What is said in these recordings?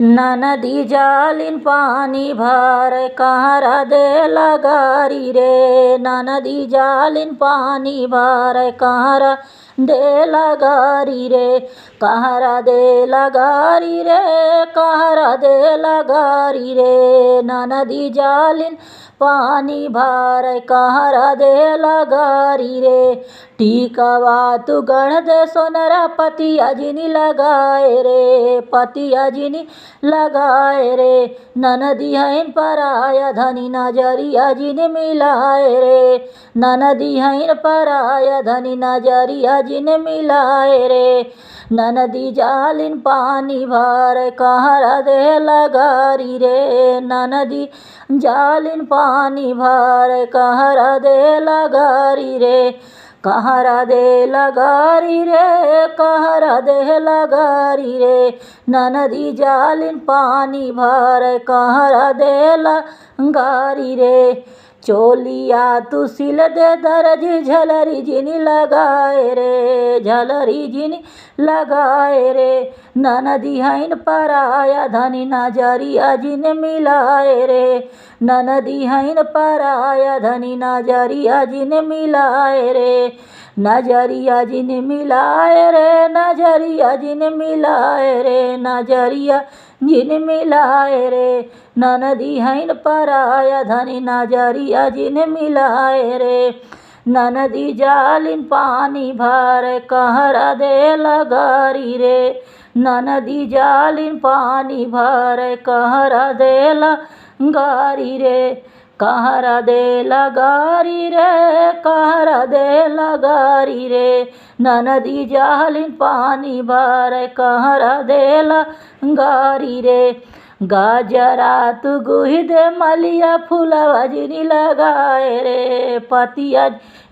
ननदी जालिन पानी भर कहरा दे लगारी रे, ननदी जालिन पानी भर कहरा दे लगारी रे, कहरा दे लगारी रे, कहरा दे लगारी रे। ननदी जालिन पानी भर कहरा दे लगारी रे। टीकवा तू गढ़ दे सोनरा पतिया जिनी लगाए रे, पतिया जिनी लगाए रे। ननदी हईन पराया धनी नजरिया जिन मिलाए रे, ननदी हईन पराया धनी नजरिया जिन मिलाए रे। ननदी जालिन पानी भर कहरा दे लगारी रे, ननदी जालिन पानी भर कहरा दे लगारी रे, कहरा दे लगारी रे, कहरा दे लगारी रे। ननदी जालिन पानी भर कहरा दे लगारी रे। चोलिया तू सिल दे दर्ज झलरी जिनी लगाए रे, झलरी जिनी लगाए रे। ननदी हईन पराया धनी नजरिया जिन मिलाए रे, ननदी हईन पराया धनी नजरिया जिन मिलाए रे, नजरिया जिन मिलाए रे, नजरिया जिन मिलाए रे, नजरिया जिन मिलाए रे। ननदी हईन पराया धनी नजरिया जिन मिलाए रे। ननदी जालिन पानी भर कहरा दे लगारी रे, ननदी जालिन पानी भर कहरा दे लगारी रे, कहरा दे लगारी रे, कहरा दे लगारी रे। ननदी जालिन पानी भर कहरा दे लगारी रे। गाजरा तू गुही दे मलिया फूलवा जिनी लगाए रे, पतिया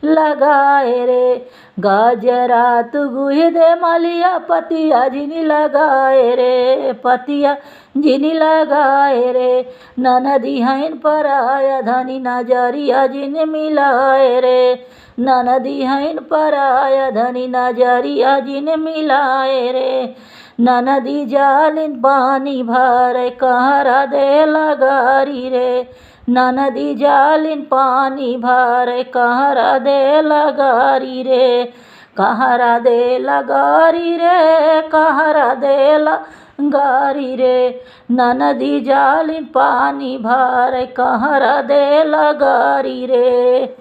लगाए रे। गाजरा तू गुही दे मलिया पतिया जिनी लगाए रे, पतिया जिनी लगाए रे। ननदी हईन पराया धनी नजरिया जिन मिलाए रे, ननदी हईन पराया धनी नजरिया जिन मिलाए रे। ननदी जालिन पानी भर कहरा दे लगारी रे, ननदी जालिन पानी भर कहरा दे लगारी रे, कहरा दे लगारी रे, कहरा दे लगारी रे। ननदी जालिन पानी भर कहरा दे लगारी रे।